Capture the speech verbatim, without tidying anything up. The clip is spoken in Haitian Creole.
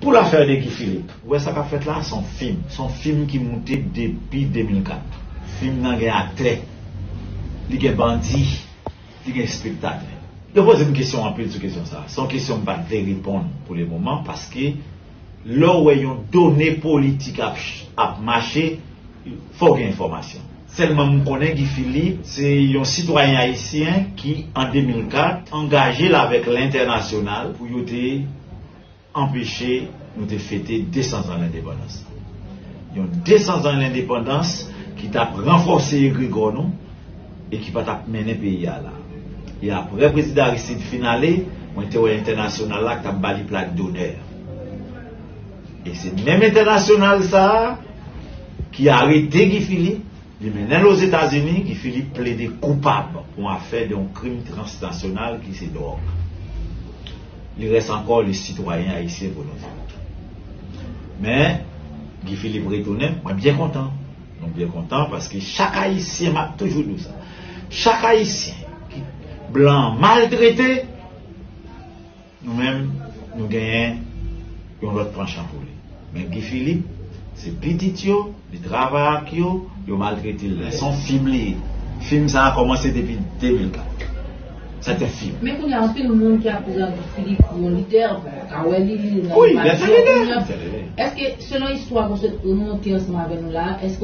Pou lafè de Guy Philippe, ou wè sa k ap fèt la, se yon fim. Se yon fim ki moute depi de mil kat. Fim nan gen aktè, li gen bandi, li gen espektatè. Yo poze m kesyon anpil sou kesyon sa. Se yon kesyon m pa t vle reponn pou le moman, paske lè w wè yon done politik ap, ap mache, fò w gen enfòmasyon. Sèlman m konnen Guy Philippe se yon sitwayen ayisyen ki, an de mil kat, angaje l avèk lentènasyonal pou yo te anpeche nou te fete de san zan lendepandans. Yon de san zan lendepandans ki t ap ranfòse egregò nou e ki pa t ap mennen peyi a la. E apre prezidan Aristide fin ale, mwen te wè entènasyonal la ki t ap ba li plak donè. E se menm entènasyonal sa a ki arete Guy Philippe, li mennen l Ozetazini, Guy Philippe plede koupab pou yon afè de yon krim transnasyonal ki se dwòg. Li rès ankò le sitwayen ayisyen pou nou tout. Men, Guy Philippe retounen, mwen byen kontan. Mwen byen kontan paske chak ayisyen, m ap toujou di w sa, chak ayisyen ki blan an maltrete, nou menm, nou genyen yon lòt panchan pou li. Men Guy Philippe, se pitit yo, li travay ak yo, yo maltrete l. Se yon fim li ye. Fim sa a kòmanse depi de mil kat. Se te fim. Men kounye a, anpil moun ki ap pran Guy Philippe pou yon lidè, bon, ka wè li, li nan Wi, li se yon lidè. Èske, selon istwa ke w sot remonte ansanm avè nou la, èske